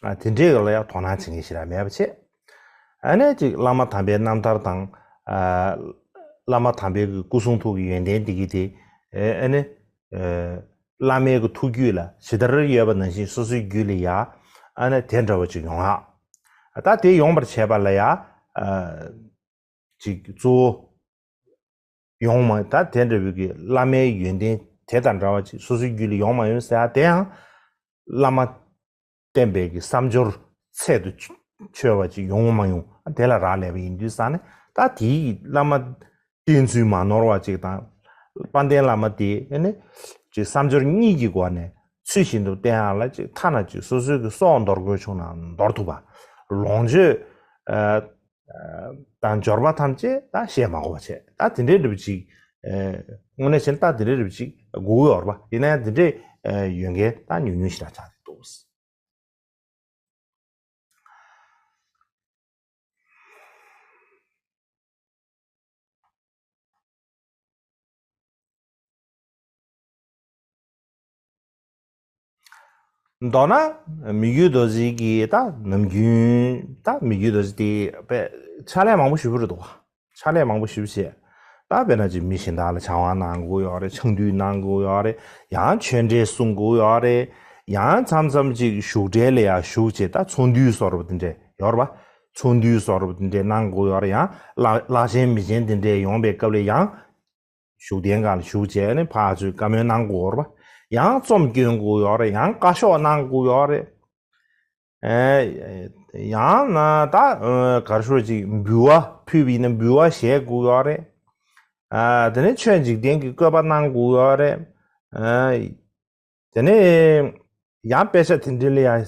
ཨ་དེ་འདྲའི་ལ་ཡང་དོ་སྣང་བྱེད་མཁན་ཞིག་ར་མེད་པ་བྱས། ཨ་ནས་ཅིག་བླ་མ་དམ་པའི་རྣམ་ཐར་དང་། ཨ་བླ་མ་དམ་པའི་གི་སྐུ་གསུང་ཐུགས་ཀྱི་ཡོན་ཏན་འདི་གི་དེ་ཨ་ནི། བླ་མའི་གི་ཐུགས་རྒྱུད་ལ་ཇི་ལྟར་ཡོད་པ་ནང་བཞིན་སོ་སོའི་རྒྱུད་ལ་ཡ་ཨ་ནི་དེ་འདྲ་བ་ཅིག་ཡོང་ཡག་ད་དེ་ཡོང་བར་བྱེད་པ་ལ་ཡ་ཨ་ཅིག་གཙོ་བོ་ཡོང་མ་ད་དེ་འདྲ་བའི་གི་བླ་མའི་ཡོན་ཏན་དེ་དང་འདྲ་བ་ཅིག་སོ་སོའི་རྒྱུད་ལ་ཡོང་མ་ཡོང་ཟེར་ཡ་དེ་ཡང་བླ་མ་བསྟེན་པའི་གི་བསམ་སྦྱོར་ཚད་དུ་ཆོད་པ་ཅིག་ཡོང་མ་ཡོང་དེ་ལ་རག་ལས་པ་ཡིན་དུས་ཙང་ནས་ད་དེའི་བླ་མ་བསྟེན་ཚུལ་མ་ནོར་བ་ཅིག་དང་། དཔལ་ལྡན་བླ་མ་དེ་ཨ་ནི་ཅིག་བསམ་སྦྱོར་གཉིས་ཀྱི་སྒོ་ནས་ཚུལ་བཞིན་དུ་བསྟེན་ཡག་ལ་ཅིག་ཐ་ན་ཅིག་སོ་སོའི་གི་སྲོག་འདོར་དགོས་བྱུང་ན་འདོར་ཐུབ་པ། ལོངས་སྤྱོད་ཨ་དང་འབྱོར་པ་ཐམས་ཅད་ད་བཤད་མ་དགོས་པ་བྱས། ད་དེ་འདྲའི་འདྲ་བ་ཅིག་ཨ་དངོས་གནས་བྱས་ན་ད་དེ་འདྲའི་འདྲ་བ་ཅིག་དགོས་ཀྱི་ཡོད་རེད་པ། ཡིན་ན་ཡང་དེ་འདྲའི་ཨ་ཡོད་མཁན་ད་ཉུང་ཉུང་ཞིག་རང་ཆགས་ཀྱི་འདུག་མདོར་ན་མི་བསྐྱོད་རྡོ་རྗེ་གི་ད་ནམ་རྒྱུན་ད་མི་བསྐྱོད་རྡོ་རྗེ་དེ་དཔེ་ཕྱག་ལས་མང་པོ་ཞེ་པོ་རེད་འདུག་ཕྱག་ལས་མང་པོ་ཞེ་པོ་བྱས། ད་དཔེར་ན་ཅིག་མི་གཞན་དག་ལ་ཕྱག་དབང་གནང་དགོས་ཡོད་རེད། ཕྱག་འདུས་གནང་དགོས་ཡོད་རེད། ཡང་ཆོས་འབྲེལ་གསུང་དགོས་ཡོད་རེད། ཡང་མཚམས་མཚམས་ཅིག་བཞུགས་གྲལ་ལ་ཡང་བཞུགས་བྱས་ད་ཚོགས་འདུའི་བཟོ་འདྲ་དེ་འདྲས་ཡོད་རེད་པ། ཚོགས་འདུའི་བཟོ་འདྲ་དེ་འདྲས་གནང་དགོས་ཡོད་རེད། ཡང་ལག་ལག་ཆེན་མི་ཆེན་དེ་འདྲས་ཡོང་པའི་སྐབས་ལ་ཡང་བཞུགས་གདན་སྒང་ལ་བཞུགས་བྱས་ནས་ཕར་ཚུར་བཀའ་མོལ་གནང་དགོས་ཡོད་རེད་པ། ཡང་རྩོམ་སྐྱོན་དགོས་ཡོད་རེད། ཡང་བཀའ་ཤོག་གནང་དགོས་ཡོད་རེད། ཨེ། ཡང་ན་ད་ཨ་ག་རེ་ཞུ་ཅིག་འབུལ་བ་ཕུལ་བ་ཡིན་ན་འབུལ་བ་བཞེས་དགོས་ཡོད་རེད། ཨ་དེ་ནས་ཆོས་འཇིག་རྟེན་གྱི་བཀོད་པ་གནང་དགོས་ཡོད་རེད། ཨ་དེ་ནས་ཡང་དཔེ་ཆ་དེ་འདྲ་ལ་ཡང་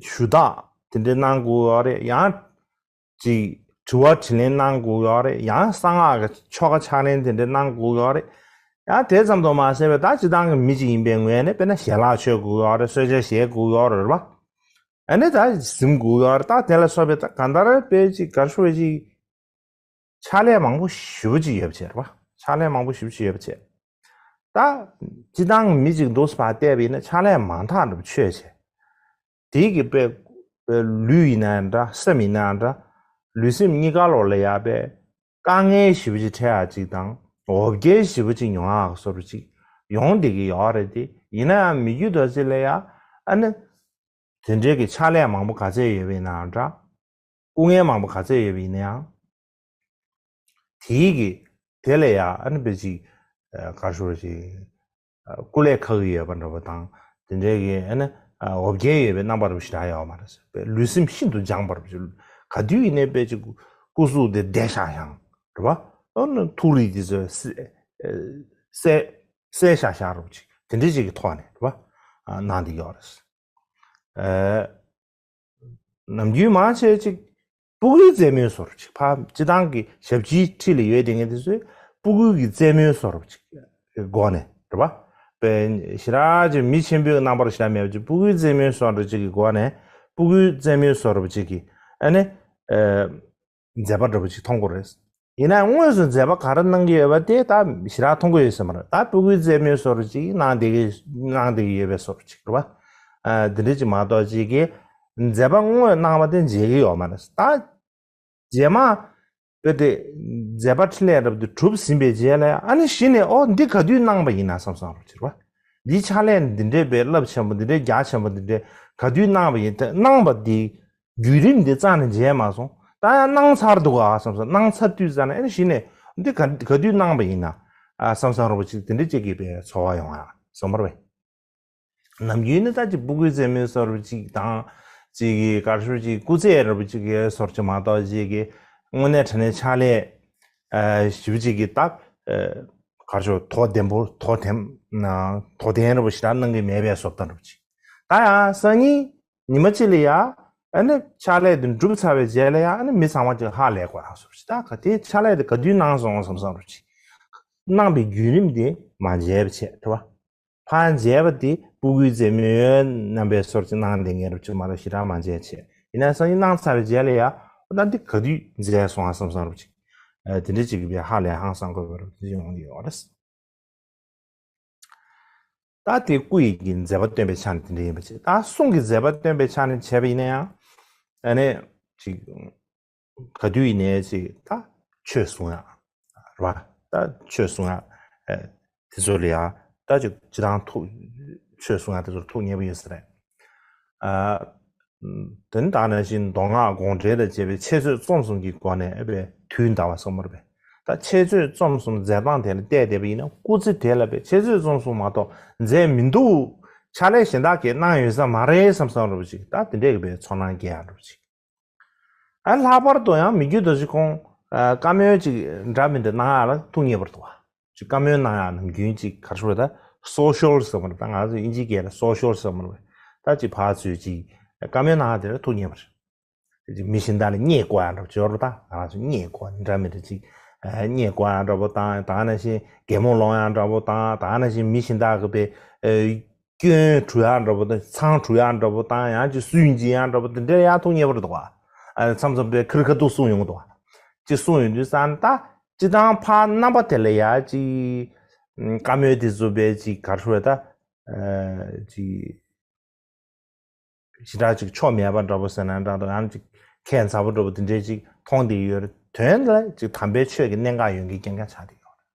ཞུ་དག་དེ་འདྲ་གནང་དགོས་ཡོད་རེད། ཡང་ཅིག་དྲི་བ་དྲིས་ལན་གནང་དགོས་ཡོད་རེད། ཡང་གསང་སྔགས་ཀྱི་ཆོ་ག་ཕྱག་ལེན་དེ་འདྲ་གནང་དགོས་ཡོད་རེད། ཡང་དེ་ཙམ་དུ་མ་ཟད་པའི་ད་སྤྱིར་བཏང་གི་མི་ཅིག་ཡིན་པའི་ངོས་ནས་དཔེར་ན་ཞལ་ལག་མཆོད་དགོས་ཡོད་རེད། གསོལ་ཇ་བཞེས་དགོས་ཡོད་རེད་པ། ཨ་ནི་ད་གཟིམ་དགོས་ཡོད་རེད། ད་དེ་ལ་སོགས་པའི་ད་གང་ལྟར་དཔེ་ཅིག་ག་རེ་ཞུ་བ་ཅིག་ཕྱག་ལས་མང་པོ་ཞེ་པོ་ཅིག་ཡོད་པ་བྱས་རེད་པ། ཕྱག་ལས་མང་པོ་ཞེ་པོ་ཅིག་ཡོད་པ་བྱས། ད་སྤྱིར་བཏང་མི་ཅིག་འདུག་སེ་ཕར་བལྟས་པ་ཡིན་ན་ཕྱག་ལས་མང་དྲགས་འདྲ་པོ་ཆོས་བྱས། དེ་གི་དཔེ་དཔེ་ལུས་ཡིན་ན་འདྲ། སེམས་ཡིན་ན་འདྲ། ལུས་སེམས་གཉིས་ཀ་ལོག་ལ་ཡ་དཔེ་དཀའ་ངལ་ཞེ་པོ་ཅིག་འཕྲད་ཡ་ཅིག་དང་འོ་བརྒྱལ་ཞེ་པོ་ཅིག་མྱོང་ཡ་བཟོ་འདྲ་ཅིག་ཡོང་བསྡད་ཀྱི་ཡོད་རེད་དེ། ཡིན་ན་ཡང་མི་བསྐྱོད་རྡོ་རྗེ་ལ་ཡ་ཨ་ནི། དེ་འདྲའི་གི་ཕྱག་ལས་མང་པོ་ག་ཚད་ཡོད་པ་ཡིན་ནའང་འདྲ། སྐུ་ངལ་མང་པོ་ག་ཚད་ཡོད་པ་ཡིན་ན་ཡང་། དེའི་གི་དེ་ལ་ཡང་ཨ་ནི་དཔེ་ཅིག་ཨ་ག་རེ་ཞུ་དགོས་རེད། ཅིག་ཨ་སྐུ་ལས་ཁག་གི་ཡོད་པ་འདྲ་པོ་དང་དེ་འདྲའི་གི་ཨ་ནི་ཨ་འོ་བརྒྱལ་ཡོད་པའི་རྣམ་པ་རུ་ཞེ་དྲག་ཡོད་མ་རེད། དཔེ་ལུས་སེམས་ཤིན་ཏུ་སྦྱངས་པ་རུ་ཞིག་ག་དུས་ཡིན་ནའི་དཔེ་ཅིག་སྐུ་གཟུགས་དེ་བདེ་ཤག་ཤག་རེད་པ། ཨ་ནི་ཐུགས་རིག་དེ་ཚོ་གསལ་གསལ་གསལ་ཤག་ཤག་རུ་ཅིག་དེ་འདྲའི་ཅིག་གི་ཐོག་ནས་རེད་པ། ཨ་གནང་བསྡད་ཡོད་རེད། ཨ། ནམ་རྒྱུན་མང་ཆེ་ཅིག་སྤུ་གུའི་རྩེད་མོའི་བཟོ་འདྲ་ཅིག་ཕ་སྤྱི་བཏང་གི་ཞབས་ཕྱིའི་འཁྲིས་ལ་ཡོད་བསྡད་མཁན་དེ་ཚོས་སྤུ་གུའི་གི་རྩེད་མོའི་བཟོ་འདྲ་ཅིག་སྒོ་ནས་རེད་པ། དཔེ་ཞེ་དྲག་ཅིག་མི་ཆེན་པོའི་རྣམ་པར་ཞེ་དྲག་མེད་པ་ཅིག་སྤུ་གུའི་རྩེད་མོའི་བཟོ་འདྲ་ཅིག་གི་སྒོ་ནས་སྤུ་གུའི་རྩེད་མོའི་བཟོ་འདྲ་ཅིག་གི་ཨ་ནི་ཨ་མཛད་པ་འདྲ་པོ་ཅིག་མཐོང་གི་རེད། ཡིན་ན་དངོས་སུ་མཛད་པ་ག་རེ་གནང་གི་ཡོད་པ་དེ་ད་ཞེ་དྲག་མཐོང་གི་ཡོད་ས་མ་རེད། ད་སྤུ་གུའི་རྩེད་མོའི་བཟོ་འདྲ་ཅིག་གནང་བསྡད་ཀྱི་གནང་བསྡད་ཀྱི་ཡོད་པའི་བཟོ་འདྲ་ཅིག་རེད་པ། ཨ་འདི་འདྲ་ཅིག་མ་གཏོགས་ཅིག་གིས་མཛད་པ་དངོས་གནང་བ་དེ་མཇལ་གྱི་ཡོད་མ་རེད། ད་རྗེས་མ་དཔེ་དེ་མཛད་པ་འཕྲིན་ལས་འདྲ་པོ་དེ་གྲུབ་ཟིན་པའི་རྗེས་ལ་ཨ་ནི་གཞི་ནས་ཨོ་འདི་ག་དུས་གནང་བ་ཡིན་ན་བསམ་བསམ་རུ་ཅིག་རེད་པ། འདིའི་ཕྱག་ལས་འདི་འདྲའི་དཔེ་རླབས་ཆེན་པོ་འདི་འདྲའི་རྒྱ་ཆེན་པོ་འདི་འདྲའི་ག་དུས་གནང་བ་ཡིན་ད་གནང་བ་འདི། བརྒྱུད་རིམ་འདི་རྩ་ནས་མཇལ་མ་སོང་། ད་ཡང་གནང་ཚར་འདུག་ཨ་བསམ་སོང་། གནང་ཚར་དུས་ཙ་ན་ཨེ་གཞི་ནས་འདི་ག་ག་དུས་གནང་བ་ཡིན་ན་ཨ་བསམ་བསམ་རོ་པོ་ཅིག་དེ་འདྲ་ཅིག་གི་པའི་ཚོར་བ་ཡོང་ཨ་སོང་མ་རེད་པས། ནམ་རྒྱུན་ནི་ད་ཅིག་སྤུ་གུའི་རྩེད་མོའི་བཟོ་འདྲ་ཅིག་དང་ཅིག་གི་གར་ཤོར་ཅིག་སྐུ་རྩེད་འདྲ་པོ་ཅིག་གི་བཟོ་འདྲ་ཅིག་མ་གཏོགས་ཅིག་གི་དངོས་གནས་དྲང་གནས་ཕྱག་ལས་ཨ་ཞིབ་ཅིག་གི་ད་ཨ་གར་ཤོར་དོ་ལྡན་པོ་དོ་ལྡན་ན་དོ་ལྡན་འདྲ་པོ་ཞེ་དྲག་གནང་གི་མེད་པའི་བཟོ་ལྟ་འདྲ་པོ་ཅིག་ད་ཡང་སང་ཉིན། ཉི་མ་གཅིག་ལ་ཡ། ཨ་ནི་ཕྱག་ལས་དེ་འགྲུབ་ཚར་བའི་རྗེས་ལ་ཡ་ཨ་ནི་མི་ཚང་མ་ཅིག་ཧ་ལས་དགོས་ཡ་སོགས་ཅིག་ད་ག་དེ་ཕྱག་ལས་དེ་ག་དུས་གནང་སོང་བསམ་བསམ་རུ་ཅིག་གནང་པའི་བརྒྱུད་རིམ་དེ་མ་མཇལ་བ་བྱས་རེད་བ། ཕར་མཇལ་བ་དེ་སྤུ་གུའི་རྩེད་མོའི་རྣམ་པའི་སོར་ཅིག་གནང་བསྡད་མཁན་རུ་ཅིག་མ་གཏོགས་ཞེ་དྲག་མ་མཇལ་བྱས་ཡིན་ན་སང་ཉིན་གནང་ཚར་བའི་རྗེས་ལ་ཡ་ཨོ་ད་འདི་ག་དུས་མཇལ་སོང་ཨ་བསམ་བསམ་རུ་ཅིག་དེ་འདྲ་ཅིག་གི་ཧ་ལས་ཧང་སང་དགོས་པ་རུ་ཅིག་ཡོང་གི་ཡོད་རེད། ད་དེ་སྐུ་ཡི་གི་མཛད་པ་སྟོན་པའི་ཆ་ནས་དེ་འདྲ་ཡིན་པ་ཅིག་ད་གསུང་གི་མཛད་པ་སྟོན་པའི་ཆ་ནས་བྱས་པ་ཡིན་ན་ཡང་། ཨ་ནི་ཅིག་ག་དུས་ཡིན་ནའི་ཅིག་ད་ཆོས་གསུང་ཡག་རེད་བ། ད་ཆོས་གསུང་ཡག་ཨ་དེ་ཚོ་ལ་ཡང་ད་ཅིག་སྤྱི་བཏང་ཐུགས་ཆོས་གསུང་ཡག་དེ་ཚོར་ཐུགས་མཉེས་པོ་ཡོད་ས་རེད། ཨ། དེ་ནི་ད་ནང་བཞིན་མདོ་སྔགས་དགོངས་འགྲེལ་དང་བཅས་པའི་འཆད་རྩོད་རྩོམ་གསུམ་གྱི་སྒོ་ནས་ཨེ་བའི་དུས་འདའ་བ་སོགས་མ་རེད་པས། ད་འཆད་རྩོད་རྩོམ་གསུམ་མཛད་སྟངས་དེ་ལ་བལྟས་བསྡད་པ་ཡིན་ན་སྐུ་ཚེ་དེ་ལ་བས་འཆད་རྩོད་རྩོམ་གསུམ་མ་གཏོགས་མཛད་མི་འདུག་ཕྱག་ལས་གཞན་དག་གིས་གནང་ཡོད་ས་མ་རེད་བསམ་བསམ་རུ་ཅིག་ད་དེ་འདྲས་ཀྱི་བའི་ཚོར་སྣང་སྐྱེ་ཡག་རུ་ཅིག་ཨ་ལྷག་པར་དུ་ཡང་མི་བསྐྱོད་རྡོ་རྗེ་ཁོང་ཨ་བཀའ་མོལ་ཅིག་འདྲ་མི་འདྲ་གནང་ཡག་ལ་ཐུགས་མཉེས་པོ་འདུག་བ། ཅིག་བཀའ་མོལ་གནང་ཡག་ནམ་རྒྱུན་ཅིག་ག་རེ་ཞུ་དགོས་རེད་ད། སོ་ཤལ་ཟེར་བ་རེད་ད། ང་ཚོ་དབྱིན་ཇིའི་སྐད་ལ་སོ་ཤལ་ཟེར་བ་རེད། ད་ཅིག་ཕར་ཚུར་ཅིག་བཀའ་མོལ་གནང་ཡག་དེ་ལ་ཐུགས་མཉེས་པ་རེད། ཅིག་མི་གཞན་དག་ལ་བརྙས་བཀོད་ཡག་འདྲ་པོ་ཅིག་ཡོད་རེད་ད། ང་རང་ཚོ་བརྙས་བཀོད་འདྲ་མི་འདྲ་ཅིག་ཨ་བརྙས་བཀོད་ཡག་འདྲ་པོ་དང་ད་ག་ནང་བཞིན་གད་མོ་སློང་ཡག་འདྲ་པོ་དང་ད་ག་ནང་བཞིན་མི་གཞན་དག་གི་པའི་ཨ་སྐྱོན་འཁྲུ་ཡག་འདྲ་པོ་དང་མཚང་འཁྲུ་ཡག་འདྲ་པོ་དང་ཡང་ཅིག་སུན་འབྱིན་ཡག་འདྲ་པོ་དེ་འདྲ་ཡག་ཐུགས་མཉེས་པོ་རེད་འདུག་བ། ཨ་མཚམས་མཚམས་པའི་ཁིར་ཁ་ཐུག་གསུང་ཡོང་གི་འདུག་བ། ཅིག་གསུང་ཡོང་དུས་ཙང་ད། སྤྱི་བཏང་ཕར་རྣམ་པ་དེ་ལ་ཡ་ཅིག་བཀའ་མོལ་དེ་ཚོ་བས་ཅིག་ག་རེ་ཞུ་དགོས་རེད་ད། ཨ་ཅིག་ཞེ་དྲག་ཅིག་ཆོ་མེད་པ་འདྲ་པོ་ཟེར་ན་འདྲ་འདུག་ཡང་ཅིག་ཁྱད་མཚར་པོ་འདྲ་པོ་དེ་འདྲས་ཅིག་མཐོང་བསྡད་ཡོད་རེད། དོན་ལ་ཅིག་དམ་པའི་ཆོས་ཀྱི་གནད་འགག་ཡོང་གི་རྐྱང་རྐྱང་ཆགས་བསྡད་ཡོད་རེད།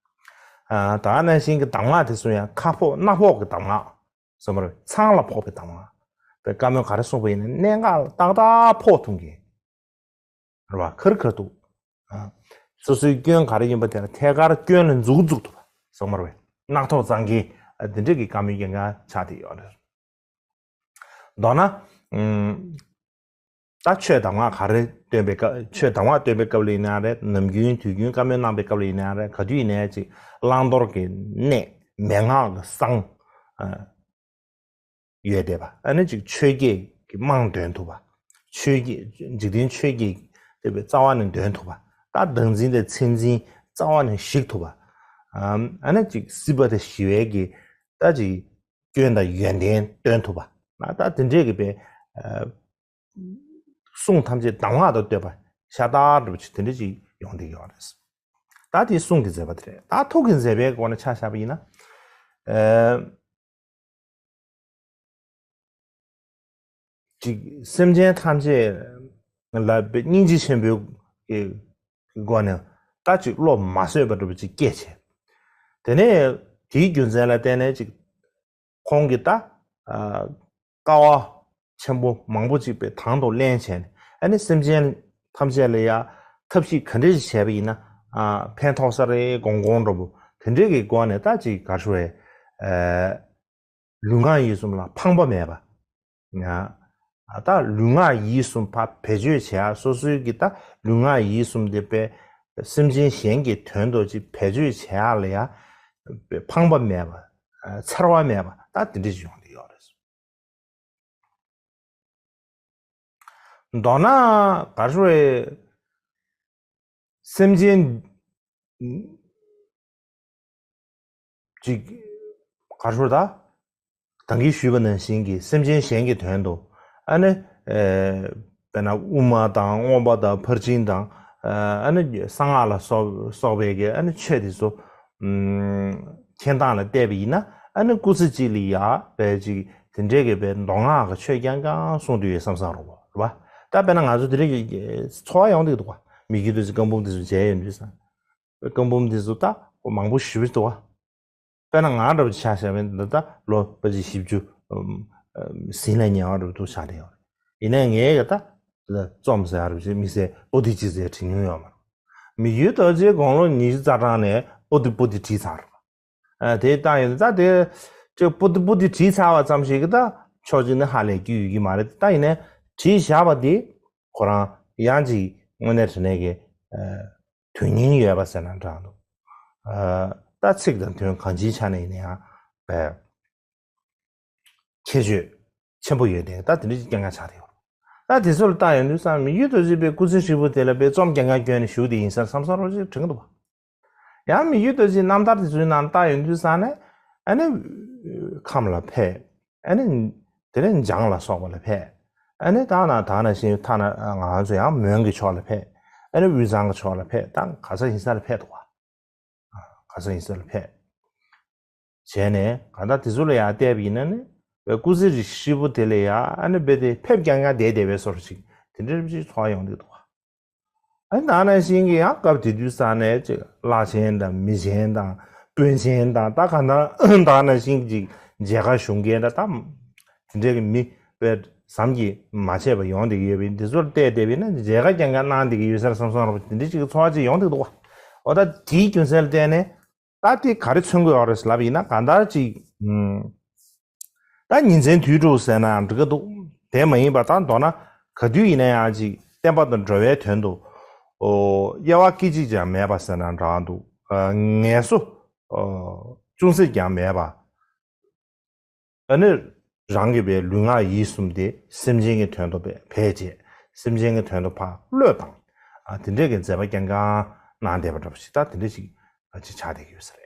ཨ་ད་ག་ནང་བཞིན་གྱི་གདམས་ངག་དེ་ཚོ་ཡང་ཁ་ཕོག་སྣ་ཕོག་གི་གདམས་ངག་ཟེར་མ་རེད། མཚང་ལ་ཕོག་པའི་གདམས་ངག་པའི་བཀའ་མོལ་ག་རེ་གསུངས་པ་ཡིན་ན་གནད་འགག་ལ་ཏག་ཏག་ཕོག་ཐུབ་མཁན། རེད་བ། ཁ་རི་ཁ་ཐུག་ཨ། སོ་སོའི་སྐྱོན་ག་རེ་ཡིན་པ་དེ་ལ་ཐད་ཀར་སྐྱོན་ལ་འཛུགས་འཛུགས་ཐུབ་པ་སོང་མ་རེད་པས། རྣག་ཐོག་གཙང་གི་ཨ་འདི་འདྲས་ཀྱི་བཀའ་མོལ་རྐྱང་རྐྱང་ཆགས་བསྡད་ཡོད་རེད། མདོར་ན། ཨུམ། ད་ཆོས་གདམས་ངག་ག་རེ་སྟོན་པའི་སྐབས་ཆོས་གདམས་ངག་སྟོན་པའི་སྐབས་ལ་ཡིན་ན་རེད། ནམ་རྒྱུན་དུས་རྒྱུན་བཀའ་མོལ་གནང་པའི་སྐབས་ལ་ཡིན་ན་རེད། ག་དུས་ཡིན་ནའི་ཅིག་བླང་དོར་གྱི་གནས་མན་ངག་གི་གསང་ཨ། ཡོད་བསྡད་པ། ཨ་ནི་ཅིག་ཆོས་བརྒྱད་ཀྱི་རྨང་འདོན་ཐུབ་པ། ཆོས་བརྒྱད་འཇིག་རྟེན་ཆོས་བརྒྱད་དེ་བའི་རྩ་བ་ནས་འདོན་ཐུབ་པ། ད་བདག་འཛིན་དང་མཚན་འཛིན་རྩ་བ་ནས་ཞིག་ཐུབ་པ། ཨམ་ཨ་ནི་ཅིག་སྲིད་པ་དང་ཞི་བའི་གི་ད་ཅིག་སྐྱོན་དང་ཡོན་ཏན་སྟོན་ཐུབ་པ། ད་དེ་འདྲས་ཀྱི་པའི་ཨ་གསུང་ཐམས་ཅད་གདམས་ངག་དང་བསྟོད་པ་ཤ་སྟག་འདྲ་པོ་ཅིག་དེ་འདྲ་ཅིག་ཡོང་བསྡད་ཡོད་རེད། ད་དེ་གསུང་གི་མཛད་པ་དེ་རེད། ད་ཐུགས་ཀྱི་མཛད་པའི་སྒོ་ནས་ཆ་བཞག་པ་ཡིན་ན། ཨ། ཅིག་སེམས་ཅན་ཐམས་ཅད་ལ་སྙིང་རྗེ་ཆེན་པོའི་གི་སྒོ་ནས་ད་ཅིག་བློ་མ་བཟོད་པ་འདྲ་པོ་ཅིག་སྐྱེས་བྱས། དེ་ནས་དེའི་རྒྱུ་མཚན་ལ་བརྟེན་ནས་ཅིག་ཁོང་གིས་ད་ཨ་དཀའ་བ་ ཆེན་པོ་མང་པོ་ཅིག་པའི་དང་དུ་ལེན་བྱས་ནས། ཨ་ནི་སེམས་ཅན་ཐམས་ཅད་ལ་ཡ་ཐབས་ཤེས་ག་འདྲས་ཤིག་བྱས་པ་ཡིན་ན། ཨ། ཕན་ཐོགས་ས་རེད་དགོངས་དགོངས་འདྲ་པོ་དེ་འདྲས་ཀྱི་སྒོ་ནས། ད་ཅིག་ག་རེ་ཞུ་དགོས་རེད། ཨ། ལུས་ངག་ཡིད་གསུམ་ལ་ཕངས་པ་མེད་པ། ཡ། ད་ལུས་ངག་ཡིད་གསུམ་ཕར་བེད་སྤྱོད་བྱེད་ཡ། སོ་སོའི་གི་ད་ལུས་ངག་ཡིད་གསུམ་དེ་པའི་སེམས་ཅན་གཞན་གྱི་དོན་དུ་ཅིག་བེད་སྤྱོད་བྱེད་ཡ་ལ་ཡ་ཕངས་པ་མེད་པ། འཚེར་བ་མེད་པ། ད་དེ་འདྲ་ཞིག་ཡོང་གི་ཡོད་རེད། མདོར་ན་ག་རེ་ཞུ་དགོས་རེད། སེམས་ཅན་ཅིག་ག་རེ་ཞུ་དགོས་རེད། ད་ད་གིན་ཞུས་པ་ནང་བཞིན་གྱི་སེམས་ཅན་གཞན་གྱི་དོན་དུ། ཨ་ནི། ཨེ། དཔེར་ན་དབུ་མ་དང་མངོན་པ་དང་ཕར་ཕྱིན་དང་། ཨ་ནི་གསང་སྔགས་ལ་སོགས་སོགས་པའི་གི་ཨ་ནི་ཆོས་དེ་ཚོ་ཨམ། མཁྱེན་སྟངས་ལ་བལྟས་པ་ཡིན་ན། ཨ་ནི་སྐུ་ཚེ་གཅིག་ལ་ཡ་པའི་ཅིག་དེ་འདྲའི་གི་པའི་མདོ་སྔགས་ཀྱི་ཆོས་རྐྱང་རྐྱང་གསུང་དུ་ཡོད་བསམ་བསམ་རོགས་པ་རེད་པ། ད་དཔེར་ན་ང་ཚོ་དེ་འདྲའི་གི་ཚོར་བ་ཡོང་གི་འདུག་པ། མི་རྒྱུད་དུ་ཅིག་བཀའ་འབུམ་དེ་ཚོ་མཇལ་ཡོང་དུས་ཙང་། བཀའ་འབུམ་དེ་ཚོ་ད་མང་པོ་ཞེ་པོ་འདུག་པ། དཔེར་ན་ང་འདྲ་པོ་ཆ་བཞག་པ་ཡིན་ན། ད་ལོ་ཕལ་ཆེར་བཞི་བཅུ་ཟིན་ལ་ཉེ་བ་འདྲ་པོ་འདུག་ཆགས་བསྡད་ཡོད་རེད། ཡིན་ནའི་ངས་ད་རྩོམ་ཟེར་ཡ་འདྲ་པོ་ཅིག་དམིགས་བསལ་པོ་ཏི་ཅིག་ཟེར་བྲིས་མྱོང་ཡོད་མ་རེད། མི་རྒྱུད་རྡོ་རྗེ་དགུང་ལོ་ཉི་ཤུ་རྩ་གྲངས་ནས་པོ་ཏི་པོ་ཏི་བྲིས་ཚར་རེད། ཨ། དེ་ལྟ་ཡིན་ད་དེ་ཅིག་པོ་ཏི་པོ་ཏི་བྲིས་ཚར་བ་ཙམ་ཞིག་གིས་ད་ཕྱོགས་གཅིག་ནས་ཧ་ལས་རྒྱུ་ཡོད་ཀྱི་མ་རེད། ད་ཡིན་ནའི་བྲིས་བཞག་པ་དེ་ཁོ་རང་ཡང་ཅིག་དངོས་གནས་དྲང་གནས་ཀྱི། ཨ། དོན་སྙིང་ཡོད་པ་ཟེར་ན་འདྲ་འདུག། ཨ། ད་ཚིག་དང་དོན་གང་ཅིའི་ཆ་ནས་ཡིན་ན་ཡང་། ཨ། ཁྱད་ཆོས་ཆེན་པོ་ཡོད་དེ། ད་དེ་འདྲ་ཅིག་རྐྱང་རྐྱང་ཆགས་བསྡད་ཡོད། ད་དེ་ཚོ་ལ་བལྟ་ཡོང་དུས་ཙང་། མི་རྒྱུད་རྡོ་རྗེ་པའི་སྐུ་ཚེ་ཧྲིལ་པོ་དེ་ལ་པའི་རྩོམ་རྐྱང་རྐྱང་བསྐྱོན་ནས་བཞུགས་དེ་ཡིན་ཟེར་བསམ་བསམ་རོགས་ཅིག་དྲན་གྱི་འདུག་པ། ཡང་མི་རྒྱུད་རྡོ་རྗེའི་རྣམ་ཐར་དེ་ཚོའི་ནང་བལྟ་ཡོང་དུས་ཙང་ནས། ཨ་ནི་ཁམས་ལ་ཕེབས། ཨ་ནི་དེ་ནས་འཇང་ལ་སོགས་པ་ལ་ཕེབས། ཨ་ནི་ད་ནང་ད་ནང་བཞིན་ཐ་ན་ང་ཚོ་ཡང་མོན་གྱི་ཕྱོགས་ལ་ཕེབས། ཨ་ནི་དབུས་གཙང་གི་ཕྱོགས་ལ་ཕེབས། ད་ག་ས་ཡིན་ས་ལ་ཕེབས་འདུག་པ། ག་ས་ཡིན་ས་ལ་ཕེབས། བྱས་ནས་གང་ལྟར་དེ་ཚོ་ལ་ཡང་བལྟས་པ་ཡིན་ན་ནི། སྐུ་ཚེ་ཧྲིལ་པོ་དེ་ལ་ཡང་ཨ་ནི་རྦད་དེ་ཕེབས་རྐྱང་རྐྱང་བསྡད་བསྡད་པའི་བཟོ་འདྲ་ཅིག་དེ་འདྲ་ཅིག་ཚོར་ཡོང་གི་འདུག་པ། ཨ་ནི་ད་ནང་བཞིན་གྱི་ཡང་སྐབས་དེ་དུས་ཙང་ནས་ཅིག་བླ་ཆེན་དང་མི་ཆེན་དང་དཔོན་ཆེན་དང་། ད་གང་ལྟར་ད་ནང་བཞིན་གྱི་མཇལ་ཁ་ཞུ་མཁན་དང་། ད་དེ་འདྲའི་གི་མི་དཔེ་ཟམ་གྱིས་མ་ཆད་པ་ཡོང་བསྡད་ཀྱི་ཡོད་པ་ཡིན། དེ་ཚོར་བལྟས་བསྡད་པ་ཡིན་ན་མཇལ་ཁ་རྐྱང་རྐྱང་གནང་བསྡད་ཀྱི་ཡོད་ས་རེད་བསམ་བསམ་རོགས་པ་དེ་འདྲ་ཅིག་གི་ཚོར་བ་ཅིག་ཡོང་བསྡད་འདུག་པ། འོ། ད་དེའི་རྒྱུ་མཚན་ལ་བརྟེན་ནས། ད་དེ་ག་རེ་མཚོན་གྱི་ཡོད་རེད་ལབ་ཡིན་ན། གང་ལྟར་ཅིག་ཨུམ། ད་ཉིན་མཚན་དུས་དྲུག་ཟེར་ན་ཡང་འགྲིག་གི་འདུག། དེ་མ་ཡིན་པ་ད་མདོར་ན་ག་དུས་ཡིན་ན་ཡང་ཅིག་བསྟན་པ་དང་འགྲོ་བའི་དོན་དུ། ཨོ། དབྱེ་བ་སྐད་ཅིག་ཀྱང་མེད་པ་ཟེར་ན་འདྲ་འདུག། ཨ། ངལ་གསོ། ཨོ། ཅུང་ཟད་ཀྱང་མེད་པ། ཨ་ནི་རང་གི་པའི་ལུས་ངག་ཡིད་གསུམ་དེ་སེམས་ཅན་གྱི་དོན་དུ་བེད་བེད་སྤྱད། སེམས་ཅན་གྱི་དོན་དུ་ཕར་བློས་བཏང་། ཨ། དེ་འདྲས་ཀྱི་མཛད་པ་རྐྱང་རྐྱང་གནང་བསྡད་པ་འདྲ་པོ་ཞིག་ད་དེ་འདྲས་ཞིག་ཨ་ཅིག་ཆགས་བསྡད་ཀྱི་ཡོད་ས་རེད།